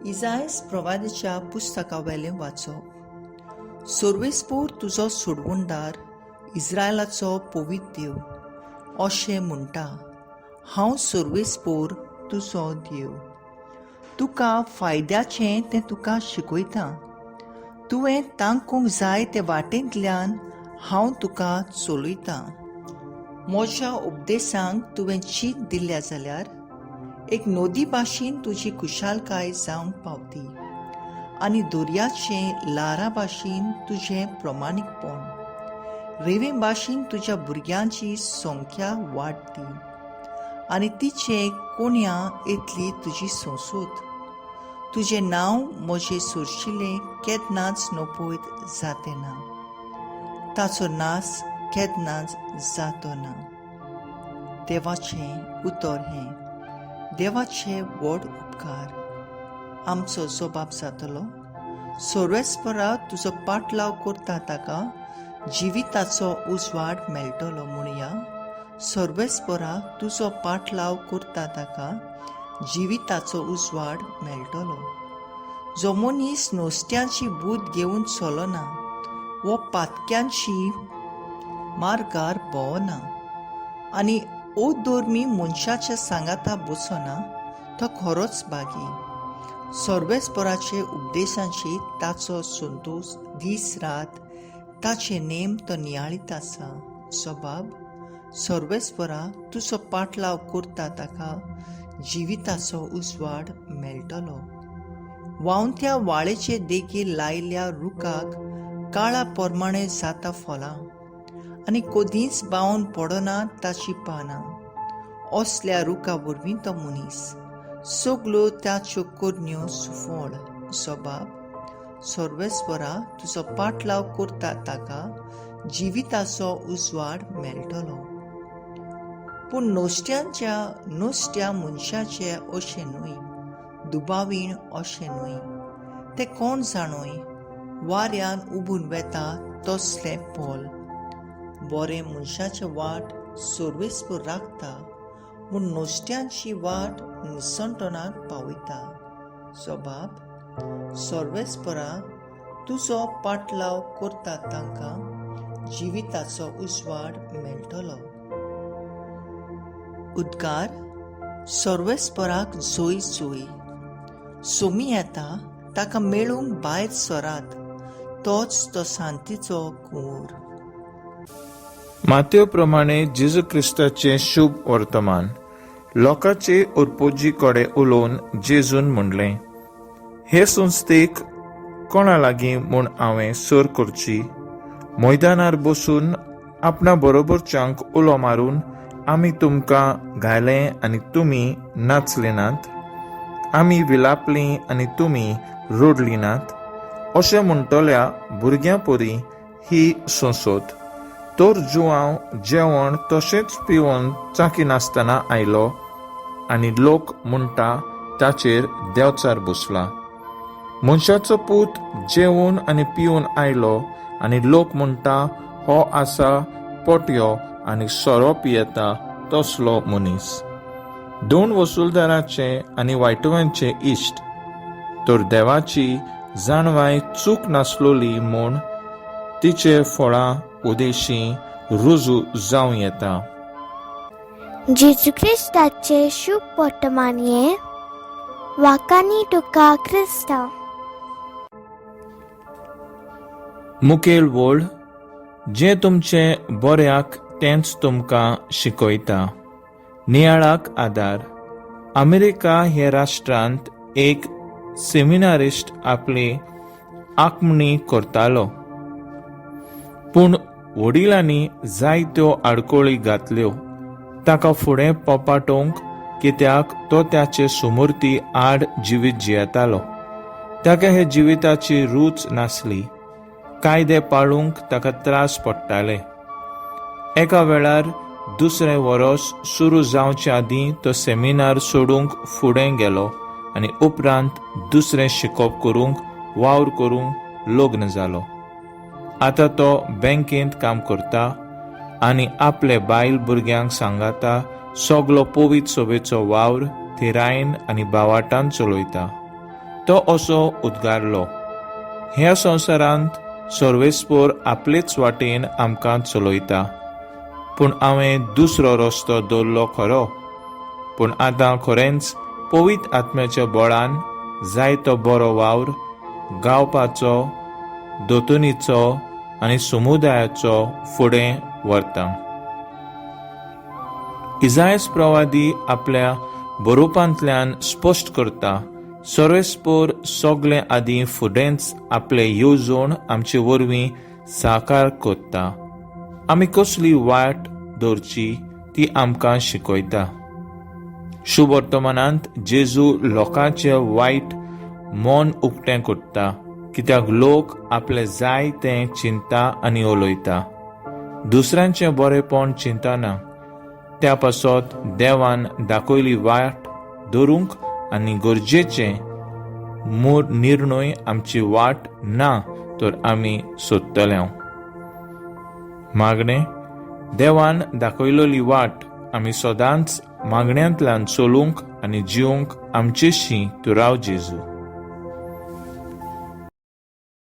इजायस प्रवादाच्या पुस्तकावेलें वाचप. सर्वेस्पोर तुजो सोडवणदार, इस्रायलाचो पवित्र देव अशें म्हणटा, हांव सर्वेस्पोर तुजो देव. तुका फायद्याचें तें तुका शिकयतां. तुवें तांकूंक जाय ते वाटेंतल्यान हांव तुका चलयतां. म्हज्या उपदेसांक तुवें चीत दिल्या जाल्यार एक नदी भाशेन तुजी खुशालकाय जावंक पावती आनी दर्याचें ल्हारां भाशेन तुजें प्रमाणीकपण. रेंवे भाशेन तुज्या भुरग्यांची संख्या वाडटी आनी तिचे कोण्या येतली तुजी संसद. तुजें नांव म्हजें सोरशिलें केन्नाच नपयत जातें ना, ताचो नाश केन्नाच जातो ना. देवाचें उतर हें. देवाचे व्हड उपकार. आमचो जबाब जातलो, सर्वेस्परा तुजो पाटलाव करता ताका जिविताचो उजवाड मेळटलो. म्हणया, सर्वेस्परा तुजो पाटलाव करता ताका जिविताचो उजवाड मेळटलो. जो मनीस नुस्त्यांची बूद घेवन चलना वो पातक्यांची मार्गार भोंवना आनी अधर्मी मनशाच्या सांगाता बसना तो खरोच भागी. सर्वेस्पराचे उपदेशांची ताचो संतोश दीस रात ताचे नेम तो नियाळीत आसा. जबाब, सर्वेस्परा तुजो पाटलाव करता ताका जिविताचो उजवाड मेळटलो. व्हांवत्या वाळेचे देगेर लायिल्ल्या रुखाक काळा प्रमाणे जाता फळां आनी कदींच बावन पडना ताची पानां. असल्या रुखा वरवीं तो मनीस सगल्यो ताच्यो करण्यो सुफळ. जबाब, सर्वेस्परा तुजो पाटलाव करता ताका जिविताचो उजवाड मेळटलो. पूण नुस्त्यांच्या नुस्त्या मनशाचे अशें न्हय, दुबावीण अशें न्हय. ते कोण जाणोय वाऱ्यान उबून वेता तसलें पोल. बरें मनशाचे वाट सर्वेस्पर राखता, पूण नुस्त्यांची वाट निसणटणाक पावयता. जबाब, सर्वेस्परा तुजो पाटलाव करता तांकां जिविताचो उजवाड मेळटलो. उद्गार, सर्वेस्पराक जोय जोय. सोमी येता ताका मेळूंक भायर सरात, तोच तो शांतीचो कुंवर. माथेव प्रमाणे जेजू क्रिस्ताचें शुभ वर्तमान. लोकांचे उरपोजी कडेन उलोवन जेजून म्हणलें, हे संस्थेक कोणा लागीं म्हूण हांवें सर करची? मैदानार बसून आपणा बरोबरच्यांक उलो मारून आमी तुमकां घायलें आनी तुमी नाचले नात, आमी विलापलीं आनी तुमी रडलीं नात, अशें म्हणटल्या भुरग्यां परी ही संसद. तर जुवांव जेवण तशेंच पिवन चाकिनासतना आयलो आनी लोक म्हणटा ताचेर देंवचार बसला. मनशाचो पूत जेवन आनी पिवन आयलो आनी लोक म्हणटा हो आसा पोटयो आनी सोरो पियेता तसलो मनीस, दोन वसुलदाराचे आनी वायटवांचे इश्ट. तर देवाची जाणवाय चूक नासलोली म्हूण तिचे फळां उदेशी रुजू जावं येता. जेजू क्रिस्ताचे शुभ वर्तमान हें. वाकानी तुका क्रिस्तांव. मुखेल वळ, जें तुमचें बऱ्याक तेंच तुमकां शिकयता. नियाळाक आदार. अमेरिका हे राष्ट्रांत एक सेमिनारिस्ट आपली आंखणी करतालो, पूण वडिलांनी जायत्यो आडखळी घातल्यो ताका फुडें पोपाटोवंक, कित्याक तो त्याचे सुमुर्ती आड जिवीत जियेतालो. ताका हे जिविताची रूच नासली. कायदे पाळूंक ताका त्रास पडटाले. एका वेळार दुसरें वरोस सुरू जावचे आदीं तो सेमिनार सोडूंक फुडें गेलो आनी उपरांत दुसरें शिकप करूंक वावर करूंक लग्न जालो. आतां तो बँकेंत काम करता आनी आपले बायल भुरग्यांक सांगाता सगलो पवित्र सभेचो वावर थिरायेन आनी बावाटान चलयता. तो असो उद्गारलो, ह्या संवसारांत सर्वेस्पोर आपलेच वाटेन आमकां चलयता, पूण हांवें दुसरो रस्तो दवरलो खरो, पूण आतां खरेंच पवित्र आत्म्याच्या बळान जायतो बरो वावर गावपाचो, दोतोनीचो आनी समुदायाचो फुडें व्हरता. इजायस प्रवादी आपल्या बरोवपांतल्यान स्पश्ट करता, सर्वेस्पोर सगळे आदीं फुडेंच आपले येवजण आमचे वरवीं साकार करता. आमी कसली वाट दवरची ती आमकां शिकयता. शुभ वर्तमानांत जेजू लोकांचे वायट मन उक्तें करता, कित्याक लोक आपले जाय तें चिंता आनी उलयता, दुसऱ्यांचें बरेपण चिंतना. त्या पासत देवान दाखयली वाट धरूंक आनी गरजेचें मूळ निर्णय आमची वाट ना तर आमी सोदतले. मागणें: देवान दाखयलेली वाट आमी सदांच मागण्यांतल्यान चलूंक आनी जिवंक आमचेशी तूं राव जेजू.